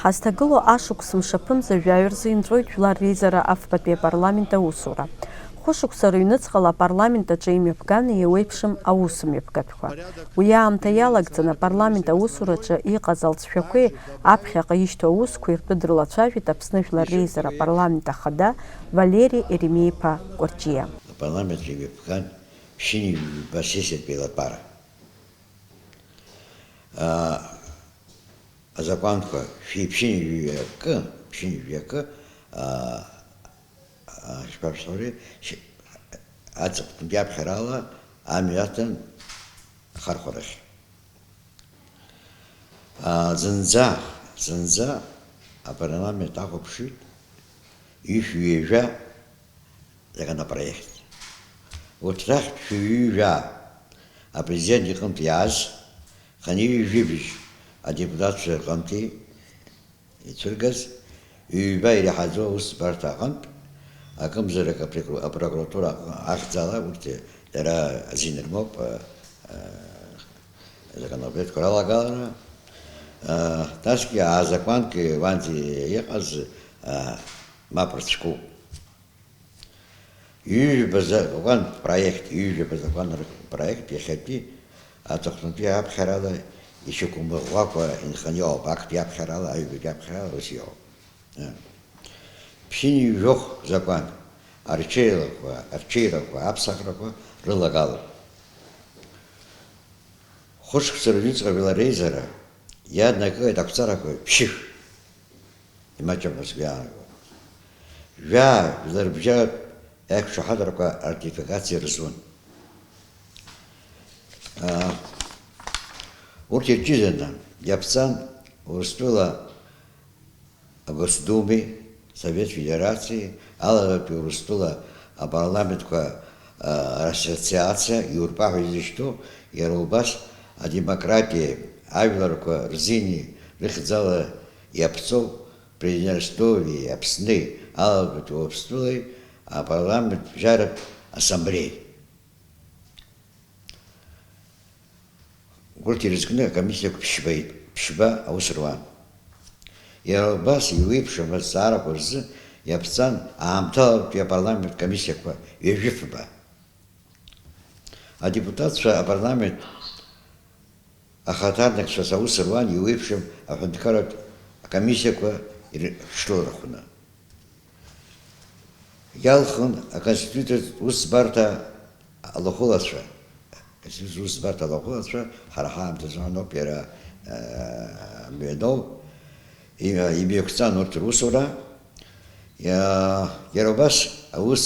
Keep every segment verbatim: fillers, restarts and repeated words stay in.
Ҳазҭагылоу ашықәс мшаԥымза жәаҩа рзы инҵәоит Жәлар Реизара афбатәи апарламент аусура. Хәышықәса рыҩныҵҟала апарламент аҿы имҩаԥган еиуеиԥшым аусмҩаԥгатәқәа. Уи аамҭа иалагӡаны апарламент аусураҿы иҟаз алҵшәақәеи аԥхьаҟа ишьҭоу аусқәеи ртәы дрылацәажәеит Аԥсны Жәлар Реизара апарламент ахада Валери Еремеи-иԥа Кәарҷиа. Апарламент имҩаԥган ԥшьынҩажәи ҩба сессиатә еилатәара. Аа, азакәанқәа, шәи ԥшьынҩажәи акы, ԥшьынҩажәи акы, аа, аа, шԥашәҳәари, шь-, аҵыхәтәантәи аԥхьарала амҩа аҭан ахархәарахь. Аа, зынӡа, зынӡа апарламент ахәаԥшит ҩышәи ҩажәа законопроект. Урҭ рахьтә шәи ҩажәа апрезидент иҟынтә иааз, хынҩажәи жәибжь адепутатцәа рҟынтәи ицәыргаз, ҩба иреиҳаӡоу аусбарҭа аҟынтә, акымзарак апрокура-, апрокуратура ахьӡала урҭ дара азин рмоуп, а, а, азаконопроектқәа ралагалара, а, насгьы азакәанк уанӡа иҟаз, а, мап рцәкуп. Ҩажәаба закәан проект, ҩажәаба закәан проект иахьатәи аҵыхәтәантәи аԥхьарала ишьақәымыӷәӷәакәа инханы иҟоуп, актәи аԥхьарала, аҩбатәи аԥхьарала ус иҟоуп. Ԥшьынҩажәохә закәан, арҽеирақәа, арҽеирақәа, аԥсахрақәа рылагалоуп. Хәышықәса рыҩныҵҟа жәлар реизара иаднакылеит ақәҵарақәа ԥшьышә. Имаҷым ҳәа сгәы иаанагоит. Жәаа, жәлар рыбжьаратә еиқәшаҳаҭрақәа ратификациа рызун. Аа, урҭ ирҷыданы иаԥҵан Урыстәыла Агосдумеи, Совет Федерациеи, Алаҳәатәи Урыстәыла апарламентқәа, а, рассоциациа, иурпа ҳәа изышьҭоу, иара убас адемократиеи ажәларқәа рзини рыхьӡала иаԥҵоу Приднестровиеи Аԥсни, Алаҳәатәи Урыстәылеи апарламент бжьаратә ассамблеи. Урҭ ирызкны акомиссиақәа ԥшьба, ԥшьба аус руан. Иара убас еиуеиԥшым азҵаарақәа рзы иаԥҵан аамҭалатәи апарламент комиссиақәа ҩажәифба. Адепутатцәа апарламент ахаҭарнакцәа аус руан еиуеиԥшым аҳәынҭқарратә акомиссиақәа ирыҽрылархәны. Иалхын аконституциатә усбарҭа алахәылацәа. Аконституциатә усбарҭа алахәылацәа ҳара ҳаамҭазы ҳаноуп иара, э, мҩаноу. И-, имҩақәҵан урҭ русура. Иа-, иара убас аус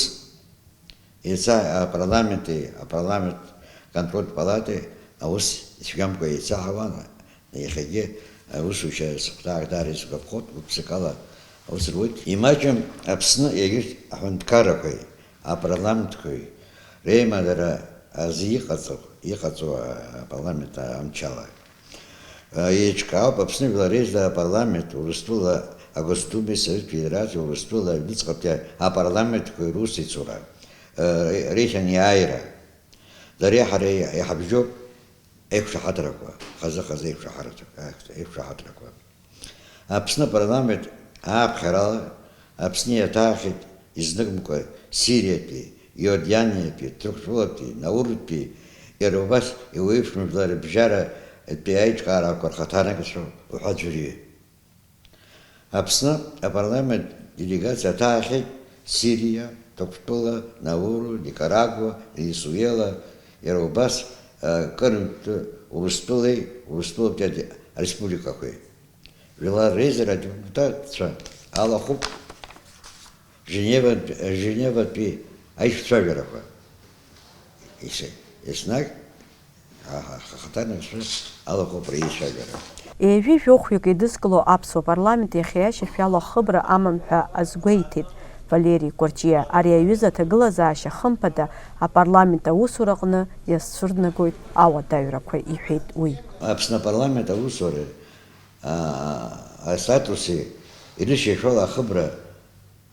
еица апарламенти, апарламент контрольтә палатеи аус ицәгьамкәа еицаҳауан. Иахьагьы аусушьа сыхәҭаахь даара исгәаԥхоит, гәык-ԥсыкала аус руеит. Имаҷым Аԥсны егьырҭ аҳәынҭқаррақәеи апарламентқәеи реимадара азы иҟаҵоу, иҟаҵоу апарламент амчала. Еиҿкаауп Аԥсны Жәлар Реизара апарламент, Урыстәыла Агосдумеи Совет Федерациеи, Урыстәыла аҩныҵҟатәи апарламентқәеи русеицура, реихьанеиааира. Дареи ҳареи иҳабжьоуп еиқәшаҳаҭрақәа, хазы-хазы еиқәшаҳаҭрақәа, еиқәшаҳаҭрақәа. Аԥсны апарламент ааԥхьарала Аԥсны иаҭаахьеит изныкымкәа Сириатәи, Иорданиатәи, Ҭырқәтәылатәи, Науртәи, иара убас еиуеиԥшым жәлар рыбжьаратәи аиҿкаарақәа рхаҭарнакцәа уҳәа ӡәырҩы. Аԥсны апарламент делегациа аҭаахьеит Сириа, Ҭырқәтәыла, Науру, Никарагуа, Венесуела, иара убас, а, Кырынтә Урыстәылеи Урыстәылатәи аде-, ареспубликақәеи. Жәлар реизара адепутатцәа алахәуп Женевантә-, Женеватәи аишәцәажәарақәа. Ес-, еснагь Аҳа, ҳхаҭарнакцәа алахәуп реицәажәара. Ҩажәи жәохәҩык еидызкыло аԥсуа парламент иахьа иашьашәала ахыбра амам ҳәа азгәеиҭеит Валери Кәарҷиа. Ари аҩыза аҭагылазаашьа хымԥада апарламент аусураҟны иазцәырнагоит ауадаҩрақәа, иҳәеит уи. Аԥсны апарламент аусуреи, аа, астатуси ирышьашәала ахыбра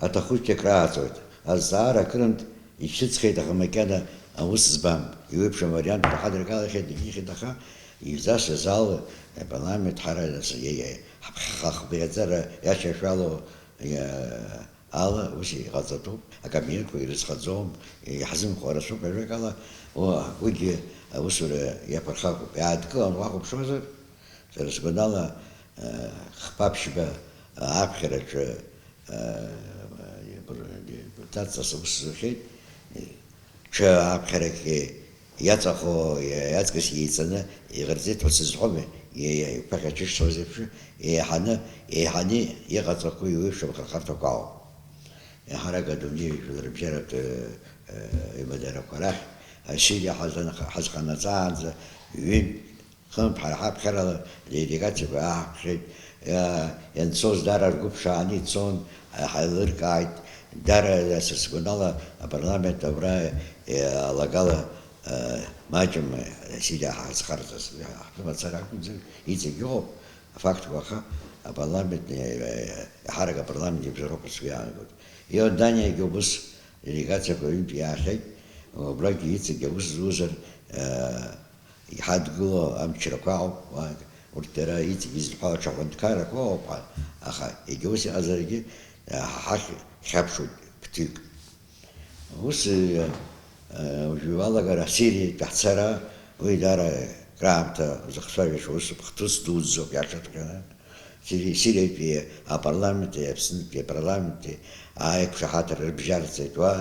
аҭахугьы акрааҵуеит. Азҵаара акырынтә ишьҭыҵхьеит, аха макьана аус збам. Еиуеиԥшым авариантқәа ҳадыркылахьеит, егьихьеит, аха Изасыз ала, апарламент ҳара нас, иа-, иа-, ҳаԥхьаҟа ҳхыԥхьаӡара иашьашәало, иа-, ала ус иҟаҵатәуп, акабинетқәа ирызхаӡом, иаҳзымхәо рацәоуп, ажәакала, уа-, уигьы аусура иаԥырхагоуп. Иаадкыланы уахәаԥшуазар, сара сгәанала, э, хԥа-ԥшьба аԥхьараҿы, э, депутатҵас аус зухьеит, ҽа аԥхьаракгьы иаҵахо, иаҵкыс еиҵаны иҟарҵеит ҳәа сызҳәом, иа-, иа-, иԥаҟьа ҿышцоз еиԥш, еиҳаны, еиҳаны иҟаҵақәоу еиуеиԥшым ахырхарҭақәа ауп. Еиҳарак адунеи жәларбжьаратә, э, э, имадарақәа рахь, Сириа ҳазан-, ҳазханаҵаанӡа ҩынтә, хынтә ҳара ҳаԥхьарала делегациақәа ааҳԥхьеит. Иа-, ианцоз дара ргәы ԥшааны ицон, ҳаилыркааит, дара, са сгәанала, апарламент абра, э, алагала, э, маҷым, э, Сириа ҳазхарҵаз ҳтәы мацара акәымзар, иҵегь ыҟоуп афактқәа, аха апарламент, э, э, ҳарак апарламент ибжароуп сгәы иаанагоит. Иорданиагьы убыс делегациақәа ҩынтә иаахьеит, убрагьы иҵегь аус зузар, э, иҳадгыло амчрақәа ауп, уа, урҭ дара иҵегь изырҳәо аҽа аҳәынҭқаррақәа ыҟоуп, аха егьа ус иҟазаргьы, ҳа ҳахь ихьаԥшуеит ԥҭҩык. Ус, э, уажәы уалагар Асириатә ҳцара, уи даара краамҭа узыхцәажәаша усуп, хҭыс дуӡӡоуп иашаҵәҟьаны. Сири-, Сириатәи апарламенти Аԥснытәи апарламенти аиқәшаҳаҭра рыбжьарҵеит уа,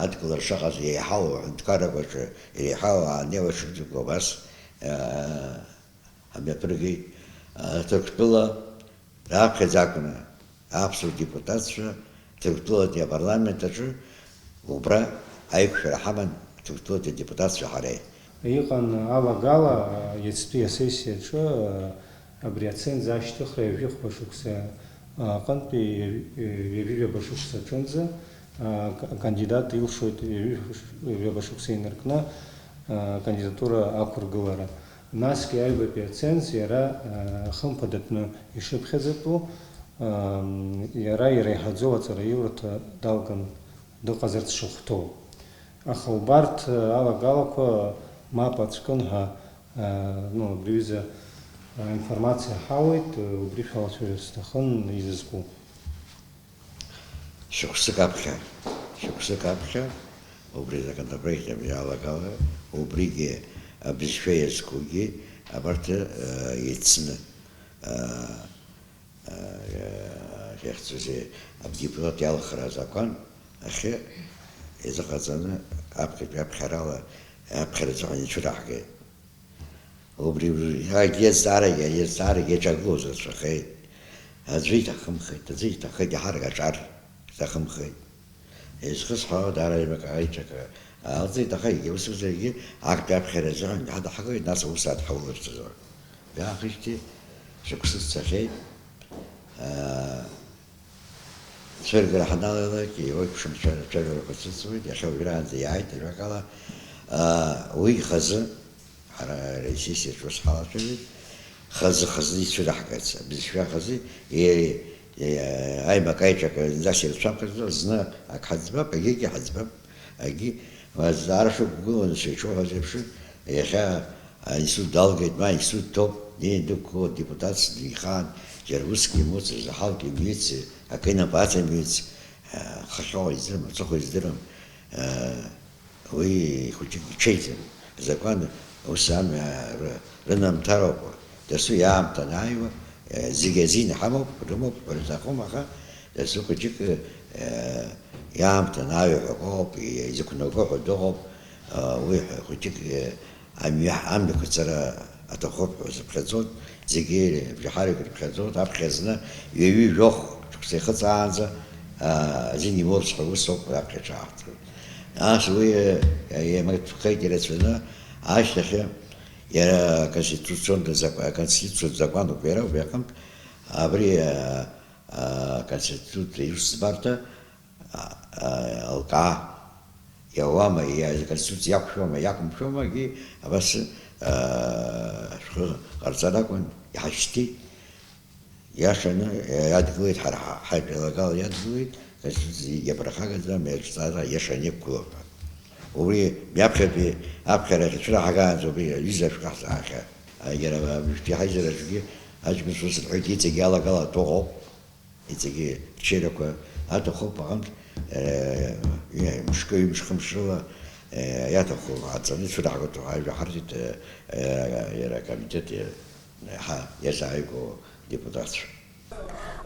адгылара шыҟаз еиҳау аҳәынҭқаррақәаҿы иреиҳау аанеиуа шықәсқәа убас, аа, ҳамҩаԥыргеит. Ҭырқәтәыла раԥхьаӡа акәны аԥсуа депутатцәа Ҭырқәтәылатәи апарламент аҿы убра аиқәшәара ҳаман Ҭырқәтәылатәи адепутатцәа ҳареи. Иҟан алагала, иацтәи асессиаҿы, абри аценз ашьҭыхра ҩажәихәба шықәса аҟынтәи ҩажәи ҩаба шықәса аҿынӡа, а, ка-, акандидат илшоит ҩажәи ҩаба шықәса инаркны, а, акандидатура ақәыргылара. Насгьы аҩбатәи аценз иара, а, хымԥадатәны ишыԥхьаӡатәу, а, иара иреиҳаӡоу аҵараиурҭа далган дыҟазарц шахәҭоу. Аха убарҭ, а, алагалақәа мап ацәкын ҳәа, а, ну, абри аҩыза, а, информациа ҳауеит, а, убри шәалацәажәар сҭахын изызку. Шықәсык аԥхьа, шықәсык аԥхьа, убри азаконопроект абри алагала, убригьы абызшәа иазкугьы абарҭ, а, еицны, а, иахьӡузеи, адепутат иалхра азакәан ахьы изыҟаҵаны аԥхьатәи аԥхьарала, аԥхьараҵәҟьа ицәыраҳгеит. Убри, убри, егьи азҵаарагьы, егьи азҵаарагьы иаҿагылоз рацәахеит. Аӡәы иҭахымхеит, аӡәы иҭахеит, иаҳарак аҿар иҭахымхеит. Изхысҳәаауа даара аҩбак аиҿакра алҵит, аха егьа ус азы егьи актәи аԥхьара азыҳәан ҳадаҳкылеит, нас аус адҳаулырц азы. Даахижьҭеи шықәсык цахьеит. Аа, цәыргара ҳаналалак, еиуеиԥшым цәа-, цәажәарақәа цәыӡуеит, иахьа уажәраанӡа иааит, ажәакала, аа, уи хазы, ҳара ресессиаҿ ус ҳалацәажәеит, хазы-хазы ицәыраҳгарц, абызшәа хазы, е-, е-, аимак-аиҿак зынӡас ирцәамхаӡо, зны ак ҳаӡбап, егьигьы ҳаӡбап, егьи, азҵаара шықәгыланы сеиҿоуҳәаз еиԥш, иахьа аинститут далгеит, ма аинститут ҭоуп, днеин дықәгылоит, депутатс дихаан, џьара уск имуцызт, заҳалк имҩыци, акы инапы аҵамҩыци, хахьоу издырам, аҵыхәа издырам, уи хәыҷык иҽеиӡам. Азакәан ус амҩа ры-, рынамҭароуп, дасу иаамҭа анааиуа, зегьы азин ҳамоуп, рымоуп ҳәа рзаҟом, аха дасу хәыҷык, иаамҭа анааиуа ҳәа ыҟоуп, изықәнаго ҳәа дыҟоуп, уи хәыҷык, Амҩа, амҩақәа цара аҭахуп ҳәа рзыԥхьаӡоит, зегьы бжаҳарак ирыԥхьаӡоит, аԥхьа зны ҩажәи жәохә шықәса ихыҵаанӡа, аа, азин имоуц ҳәа ус ауп раԥхьа иҽааҳҵоит. Нас уи, э, иамаҭәахеит ирацәаны, ашьҭахьы иара аконституционный зак-, аконституциатә закәануп иара, убри аҟынтә абри, а, а, аконституциа иусӡбарҭа, а, а, алкаа иауама, иа-, аконституциа иақәшәома, иақәымшәомагьы абас, а, шәхы ҟарҵар акәын, иҳашьҭит. Иашаны, иадгылеит, ҳара ҳа-, ҳажәалагала иадгылеит, аконституциа иагьаԥырхагаӡам, иазҵаара иашаны иқәгылоуп ҳәа. Убри мҩаԥхьатәи аԥхьара ахьцәыраҳгаанӡа убри аҩыза ашәҟәы ҳзаахьа-, Иара абжьтәи ҳаизараҿгьы аҷкәынцәа ус рҳәеит, иҵегь алагалатәу ыҟоуп, иҵегьы рчерақәа аҭахуп аҟынтә, э, мшкы, ҩымш, хымш рыла, э, иаҭаху ҟаҵаны ицәыраҳгатәу ажәа ҳарҭеит, э, э, иара акомитет, э, ҳа иазааигәоу адепутатцәа.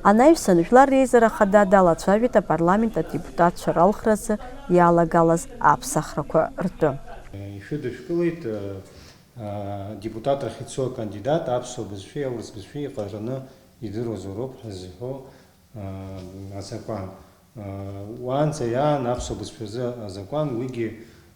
Анаҩсан, Жәлар Реизара Ахада далацәажәеит апарламент адепутатцәа ралхразы иалагалаз аԥсахрақәа ртәы. Ишәыдышәкылеит, адепутатрахь ицо акандидат аԥсуа бызшәеи аурыс бызшәеи еиҟараны идыруазароуп ҳәа зҳәо азакәан. Уаанӡа иаан аԥсуа бызшәазы азакәан, уигьы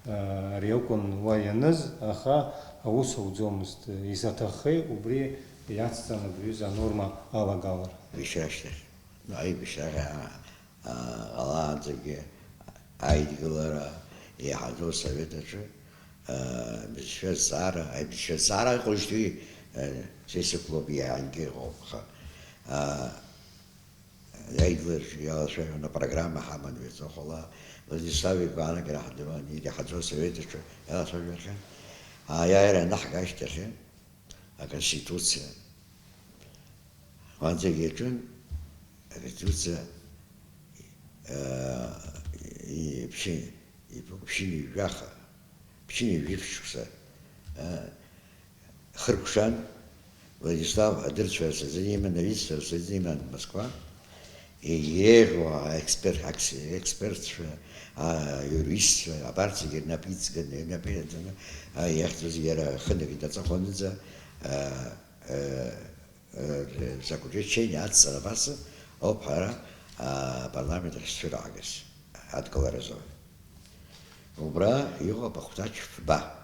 ари акәын уа ианыз, аха аус ауӡомызт. Изаҭаххеи убри иацҵаны абри аҩыза анорма алагалара? Бызшәа ашьҭахь, ну, аибашьра ҟалаанӡагьы аидгылара еиҳаӡоу асовет аҿы абызшәа азҵаара, абызшәа азҵаара ыҟоуижьҭеи са исықәлоуп, иаангьы ыҟоуп, аха Аидгылараҿы иалацәажәон апрограмма ҳаман ҩаҵахәала, Владислав игәаанагара ҳдыруан, иреиҳаӡоу асовет аҿы иалацәажәахьан, аиааира анаҳга ашьҭахьы, аконституциа уанӡагьы иаҿын, аконституциа, э, и-, ԥшьи-, иб-, ԥшьынҩажәаха, ԥшьынҩажәи шықәса, э, хыркәшан, Владислав адырцәа рзы иман, аҩызцәа рзы иман Москва, иреиӷьу аексперт-, акс-, аекспертцәа, аиуристцәа, абарҭ зегьы рнапы иҵганы, рнапы иаҵаны, а, иахьӡыз иара ахынтә инаҵахонаӡа, а, а, а, заключение адҵара абас ауп ҳара апарламент ахь зцәыраагаз адкыларазы. Убра иҟоуп ахәҭаҷ фба.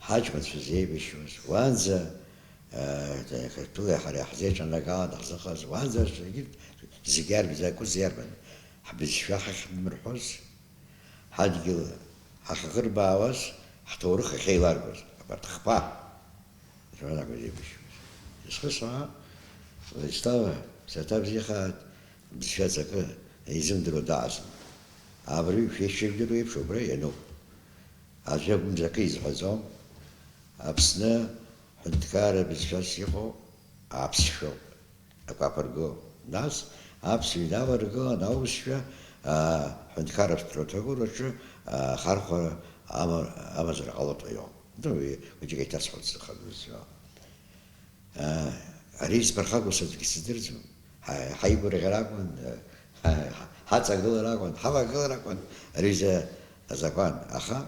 Ҳаҷкәынцәа зеибашьуаз, уаанӡа, э, Қырҭтәылеи ҳареи ҳзеиҿанагалан ҳзыҟаз, уаанӡа зегьы, зегьы иарбан, закәыз иарбан, ҳбызшәа ҳахьнымырҳәоз, ҳадгьыл ҳахьыхырбаауаз, ҳҭоурых ахьеиларгоз, абарҭ хԥа, зманақәа зеибашьуаз. Изхысҳәаа, Владислав, саҭабзиахааит, бызшәа ҵакы изымдыруа дааӡом. Абри шәеишьыжәдыруа еиԥш убра иануп. Аӡәы акәымзар акы изҳәаӡом, Аԥсны ҳәынҭқарра бызшәас иҟоу аԥсшәоуп, акы аԥырго. Нас аԥсшәа инаваргылан аусшәа, аа, ҳәынҭқарратә литератураҿы, аа, ахархәара ама-, амазар ҟалоит ҳәа иоуп. Ну, уи хәыҷык еиҭасҳәоит сыхадоу сҳәо. Ари збархагоу саӡәгьы сыздырӡом. Ҳа-, ҳаигәырӷьара акәын, ҳа-, ҳаҵагылара акәын, ҳавагылара акәын ари изы азакәан. Аха,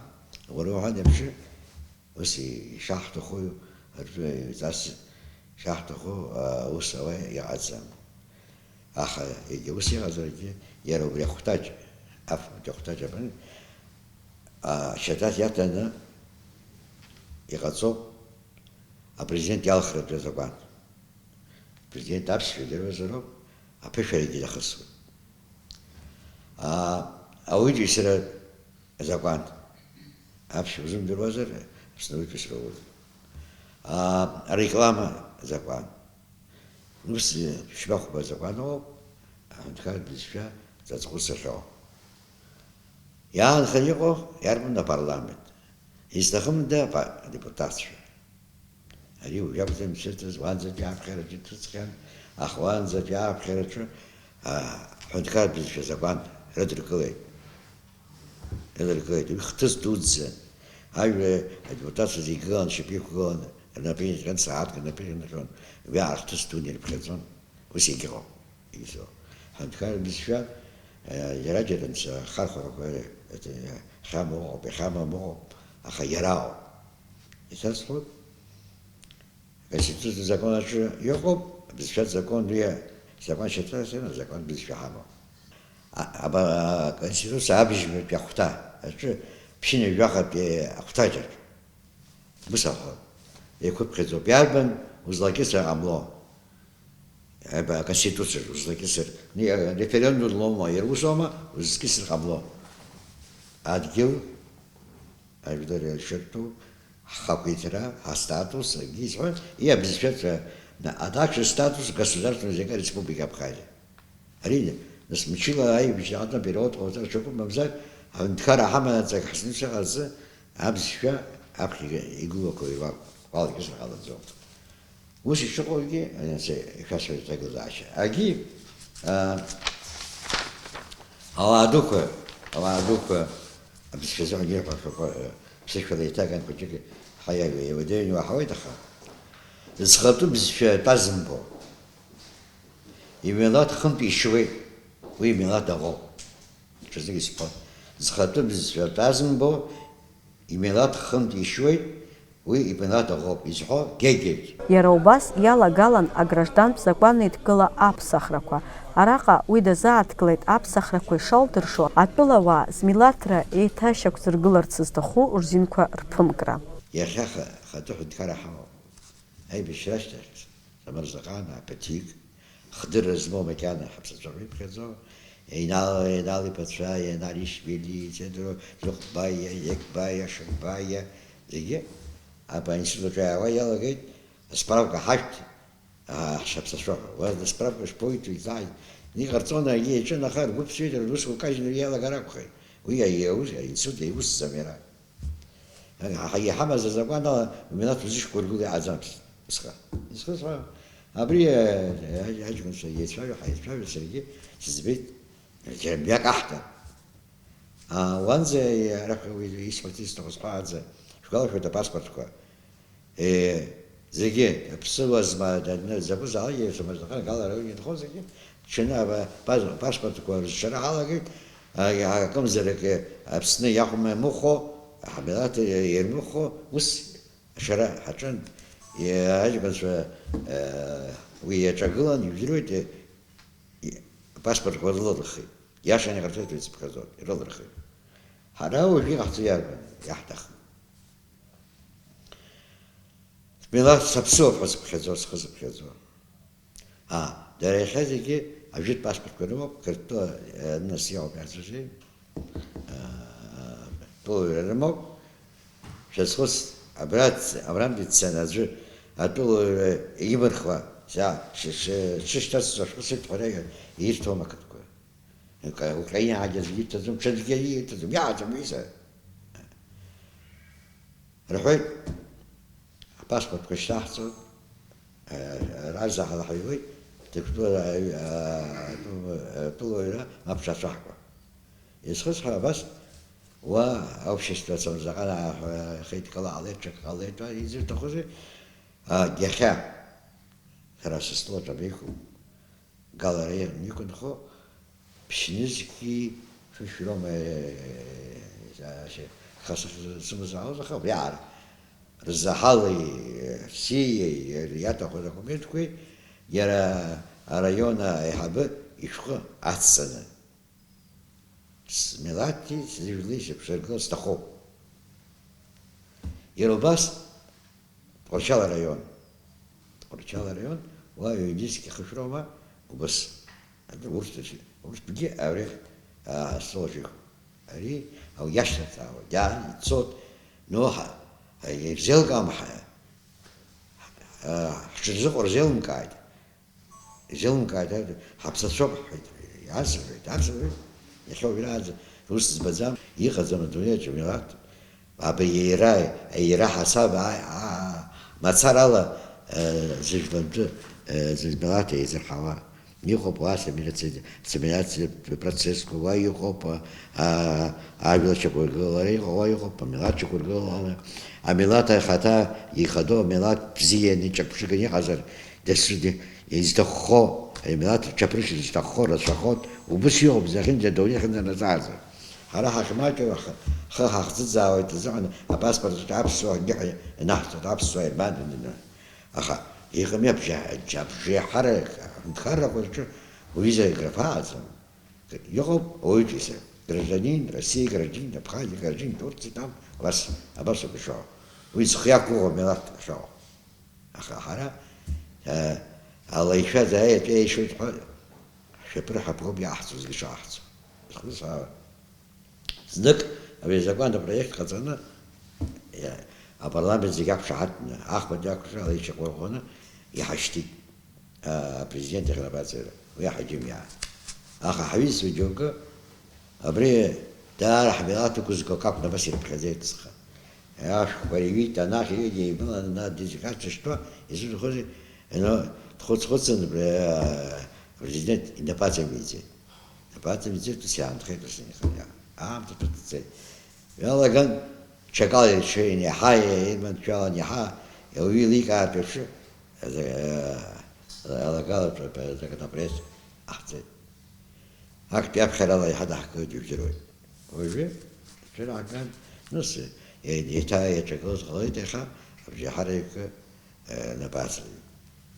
уара уҳәан еиԥш, ус ишаҳҭаху ртәы ҵас ишаҳҭаху, а, ус ала иҟаӡам. Аха егьа ус иҟазаргьы, иара убри ахәҭаҷ, афбатәи ахәҭаҷ абан, а, ашьаҭаҭ иаҭаны иҟаҵоуп. Апрезидент иалхратәи азакәан. Апрезидент аԥсшәа идыруазароуп, аԥышәарагьы дахысуеит. Аа, ауаҩытәыҩсра азакәан. Аԥсшәа узымдыруазар, Аԥсны ауаҩытәыҩсра уоуеит. Аа, ареклама азакәан. Ус, ԥшьба-хәба азакәан ыҟоуп, аҳәынҭқарратә бызшәа ҵаҵӷәы сахьоу. Иаанханы иҟоу иарбан апарламент? Изҭахымда апа-, адепутатцәа? Ари уажә акәӡам ишыҭаз, уаанӡатәи аԥхьараҿы иҭыҵхьан, аха уаанӡатәи аԥхьараҿы, аа, аҳәынҭқарратә бызшәа азакәан рыдыркылеит. Рыдыркылеит, уи хҭыс дуӡӡан. Ажәа адепутатцәа зегьы гылан, шьапы иқәгылан, рнапы иҟьан, сааҭк рнапы иҟьан, уи аахҭыс дуны ирыԥхьаӡон. Ус егьыҟоуп, егьызоуп. Ҳҳәынҭқарратә бызшәа, џьара-џьара ахархәарақәа хьамоу ыҟоуп, иахьамам ыҟоуп, аха иара ауп. Исасҳәоит, аконституциатә закон аҿы иҟоуп, абызшәатә закон, уи азакон шьаҭарас иамоу азакон бызшәа ҳамоуп. А-, аба-, аконституциа абыжьбатәи ахәҭа аҿы, ԥшьынҩажәахатәи ахәҭаҷ аҿы. Ус акәхап, еиқәыԥхьаӡоуп. Иарбан узлакьысыр ҟамло? Аба-, аконституциаҿы узлакьысыр, ни-, референдум лоума, иара усоума, узкьысыр ҟамло. Адгьыл, ажәлар ирҿыртәу, ҳхақәиҭра, ҳастатус, акгьы изҳәоит, и абызшәаҿы, на-, а также статус государственного языка Республики Абхазия. Ари, нас, мчыла аибашьраҟны апериод ҟауҵар ҽакуп, мамзар, аҳәынҭқарра ҳаманаҵ ак ҳзымцәа ҟазы, абызшәа аԥхьа игылақәа еилакәуп. Уалгьы сыҟалаӡом. Ус ишыҟоугьы, анцәа ишәасҳәоит аҭагылазаашьа. Агьи, аа, ауаа дуқәа, ауаа дуқәа, абызшәа азыҳәан ирҳәо ашәақәа, ԥсышәала еиҭаган хәыҷык ҳаиааиуа, иуадаҩны уаҳауеит, аха зхатәы бызшәа атәа зымбо, имилаҭ хынтә ишьуеит, уи имилаҭ аӷоуп. Ҽазнык исҳәон, зхатәы бызшәа атәа зымбо, имилаҭ хынтә ишьуеит, уи имилаҭ аӷоуп, изҳәо Гегельд. Иара убас иалагалан аграждантә закәанеидкыла аԥсахрақәа. Араҟа уи дазааҭгылеит аԥсахрақәа ишалдыршо, атәылауаа змилаҭра еиҭашьақәзыргыларц зҭаху рзинқәа рԥымкра. Иахьа ха-, хатәы ҳәынҭқарра ҳамоуп. Аибашьра ашьҭахь Самырзаҟан аԥаҭик, хдырра змоу макьана ҳаԥсацәа рыԥхьаӡо, Инал, Инал иԥацәа, Ианаришвили, Седро, Зыхәбаиа, Иекбаиа, Шыкбаиа, зегьы аб-, аинститут аҿы иаауа иалагеит, асправка ҳашәҭ, аа, ҳшаԥсацәа ҳәа. Уа справка шԥоиҭо, изааит. Иҟарҵон, егьи иаҿын, аха ргәы ԥсуеит, русқәа кажьны иалагар акәхеит. Уи аус, аинститут иаусӡам иара. Ҳа-, иҳамаз азакәан ала, умилаҭ узышьақәыргыло иҟаӡамызт усҟан. Изхысҳәаау, абри, э, аҷ-, аҷкәынцәа еицәажәо, ҳаицәажәо, саргьы сыӡбеит, џьара мҩак аҳҭап. А, уанӡа, э, арахь уи исҳәарц исҭаху сҳәааӡа, шәгәалашәоит апаспортқәа. Э, зегьы, аԥсыуа зма-, даны, закәызаалакгьы, Самырзаҟан Гала араион инхо зегьы, ҽны ава-, паз-, паспортқәа рызшара ҳалагеит, а, акымзарак, э, Аԥсны иахәма-, иамыхәо, ҳмилаҭ, э, ирмыхәо, ус Ашара ҳаҿын, иа-, аҷкәынцәа, э, уи иаҿагылан, ижәдыруеит, э, и-, апаспортқәа рылырхит. Иашан иҟарҵоит, уи зыԥхьаӡо, ирылырхит. Ҳара уажәы иҟаҳҵо иарбан, иаҳҭахым. Милаҭ саԥсыуоуп ҳәа зыԥхьаӡо, схы зыԥхьаӡо. А, дара иахьа зегьы ажәытә паспортқәа рымоуп, Қырҭтәыла, э, наныс иҟоуп иарҵәаҿы, а, тәылаҩра рымоуп. Шәазхәыц, абра ц-, абрантәи дцаны аӡәы атәылаҩра имырхуа, са ш-, ш-, шышьҭасҵо шәхысит ҳәа ирҭом ақырҭқәа. Укра-, Украинаагьы аӡәгьы ирҭаӡом, ҽаӡәгьы ирҭаӡом, иааӡом, иза. Рҳәоит, апаспортқәа шьҭаҳҵоит, а, ара заҳалаҳаҩуеит, Ҭырқәтәыла, а, атәы-, атәылаҩра мап шацәаҳкуа. Изхысҳәа абас, уа аобщество Самырзаҟан ааҳәа, ахеидкыла ҟалеит, ҽак ҟалеит, уа изырҭахузеи? А, иахьа, сара сыстол аҿы абеиқәу? Гала араион иқәынхо, ԥшьнызқьи фышә роума, э, э, э, ха сымазаауаз, аха убри аара рзаҳали, э, рсиеи, э, иаҭаху адокументқәеи иара араион аиҳабы ишәҟәы ацҵаны, смилаҭи сыжәлеи сыԥшыргыло сҭахуп. Иара убас Тҟәарчал араион. Тҟәарчал араион, уа ҩ-диск ихышәроума, убас. Урҭ, урҭгьы абри, аа, астол аҿы иқәуп. Ари, ау иашьҭарҵаауа, иаан, ицоит, но ҳа, ҳа, ирзеилкаам ҳа, аа, ҳҽырзыҟоу рзеилымкааит. Изеилымкааит, ҳаԥсацәоуп, ҳҳәеит. Ацырҳәеит, ацырҳәеит. Иахьа уажәраанӡа рус ӡбаӡам, иҟаӡам адунеиаҿ милаҭ. Абри иара, иара ҳасаб, а, а, мацарала, э, зыжәлантәы, э, змилаҭ еизырҳауа. Иҟоуп уа ассимилиациа, ассимилиациатә процессқәа, уа иҟоуп, а, а, ажәлар шьақәыргылара иҟоу, уа иҟоуп амилаҭ шьақәыргылара. Амилаҭ ахаҭа ихадоу амилаҭ бзианы иҿырԥшыганы иҟазар, дасу ди-, изҭаххо, амилаҭ рҽаԥыршьара зҭаххо рацәахоит, убыс иҟоуп зехьынџьа адунеи ахьынӡанаӡааӡа. Ҳара ҳахьмаҷу ҳхы ҳахӡыӡаауеит азыҳәан апаспорт аҿы аԥсуа ҳәа ианаҳҵоит, аԥсуа ирбанданы. Аха иҟами абжа-, абжеиҳарак аҳәынҭқаррақәа рҿы уи изы аграфа аӡам. Иҟоуп ауаҩытәыҩса, гражданин России, гражданин Абхазии, гражданин Турции, там, абас, абас ауп ишыҟоу. Уи зхы иақәгәыӷуа милаҭ шыҟоу. Аха ҳара, э, ала ишәаз аеҵәа еишоит ҳәа, ҳшәаԥырҳаԥгоуп иаҳҵо, зегьы шаҳҵо. Зхы саауеит. Знык абри азакәан апроект ҟаҵаны, иа-, апарламент зегьы ақәшаҳаҭны, ахԥатәи ақәшала ишьақәырӷәӷәаны иҳашьҭит, а, апрезидент иахьынабаҵаҩра, уи аҳақьым иаан. Аха ҳҩызцәа џьоукы абри даара ҳмилаҭ ықәызго акакәны абас ирыԥхьаӡеит зхы. Ашәҟәқәа реҩит, анахь ҩыџьа еибыланы, нас дезинфекциа шьҭуа, изуҭахузеи? Ано, дхәыц-хәыцын, э, президент инапаҵаҩ иҵеит. Инапаҵаҩ иҵеит, ус иаанхеит, ус инхеит. Аамҭа ҭыҵ-ҭыҵит. Иалаган, ҽакала иҽеин, иаҳа иманшәалан, иаҳа ауаҩы еиликаартә еиԥш, э, алагалатә, э, законопроект ҟаҳҵеит. Актәи аԥхьарала иҳадаҳкылоит, ижәдыруеит. Уажәы, цәырааган, нас, е-, еиҭа иаҿагылаз ҟалеит, иаха абжьаҳараҩык, э, напаҵаҩ.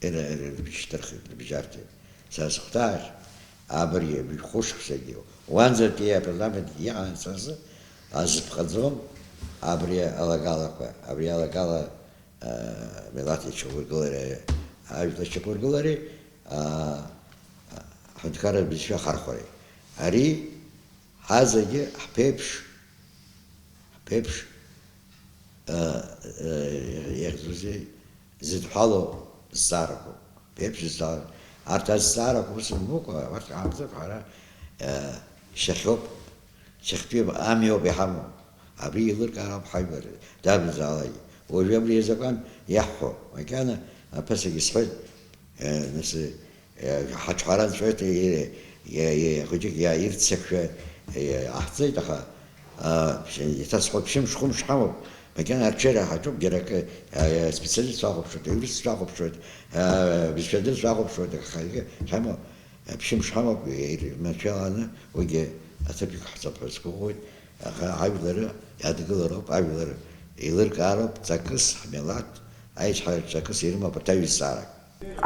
Ира-, ира-, рыбжьышьҭырхит, рыбжьарҭеит. Са сыхәҭаахь, абри хәышықәсагьы, уанӡатәи апарламент иҟанаҵаз азыԥҟаӡом абри алагалақәа, абри алагала, э, милаҭ иҽаургылареи, ажәлар иҽаургылареи, а, ҳҳәынҭқарратә бызшәа ахархәареи. Ари ҳазегьы ҳԥеиԥш, ҳԥеиԥш, э, э, иахьӡузеи, зыдҳәалоу зҵаарақәоуп. Ԥеиԥш зҵаара. Арҭ азҵаарақәа ус рымбыкәа, абарҭ ҳаамҭоуп ҳара, э, шьахьоуп, шьахьтәи амҩоуп иҳамоу. Абри еилыркаар ауп ҳажәлар, дарбанзаалакгьы. Уажәы абри азакәан иаҳҳәо, макьана аԥасагьы сҳәеит, э, нас, э, ҳаҿҳәара нҵәоит, э, э, э, хәыҷык иа-, ирццакшәа, э, ҟаҳҵеит, аха, а, еиҭа сҳәоит, ԥшьымш-хәымш ҳамоуп, макьана арҽеира ҳаҿуп, џьара акы, э, специалистцәа ахәаԥшуеит, аиуристцәа ахәаԥшуеит, э, бызшәадырцәа ахәаԥшуеит, аха егьи ҳамоу, э, ԥшьымш ҳамоуп, ирманшәаланы, уигьы аҭыԥ иқәҳҵап ҳәа сгәыӷуеит, аха ажәлар иадгылароуп, ажәлар еилыркаароуп, ҵакыс ҳмилаҭ, аиҿҳараҿ ҵакыс ирымоуп арҭ аҩызцаарак.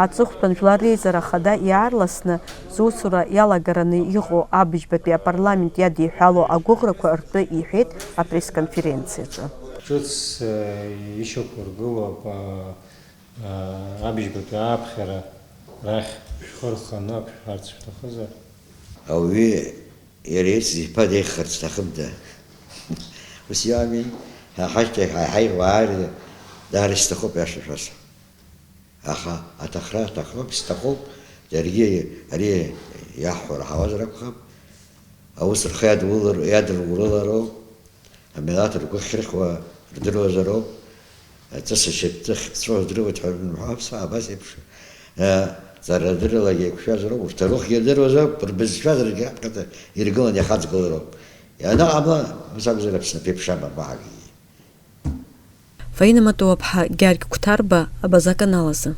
Аҵыхәтәан Жәлар Реизара Ахада иаарласны зусура иалагараны иҟоу абыжьбатәи апарламент иадиҳәало агәыӷрақәа ртәы иҳәеит апресс-конференциаҿы. Ҿыц, э, ишьақәыргылоуп, э, э, абыжьбатәи ааԥхьара рахь шәхы рханы ак шәҳәарц шәҭахызар? Ауаҩы иара иц зиԥа деиӷьхарц сҭахым, да. Ус иами, ҳа ҳашьҭахь ҳаиҳаиуа ааира даара исҭахуп, иаша шәасҳәап. Аха аҭахра аҭахроуп, исҭахуп, даргьы ари иаҳҳәо раҳауазар акәхап. Аус рхы иадулар-, иадырурылароуп, амилаҭ ргәы ахьрыхьуа рдыруазароуп, аҵыс ашьапҵы ахьԥҵәо рдыруеит ҳәа рымҳәо, аԥсуаа абас еиԥш, э, ҵарадырралагьы еиқәшәазароуп, урҭ арухгьы ирдыруазароуп, рбызшәа даргьы раԥхьаӡа иргыланы иахаҵгылароуп. Ианаҟамла, ус акәзар, Аԥсны аԥеиԥш амам уаҳагьы. Фаина Матуаԥҳа, Гьаргь Қәҭарба, Абаза аканалазы.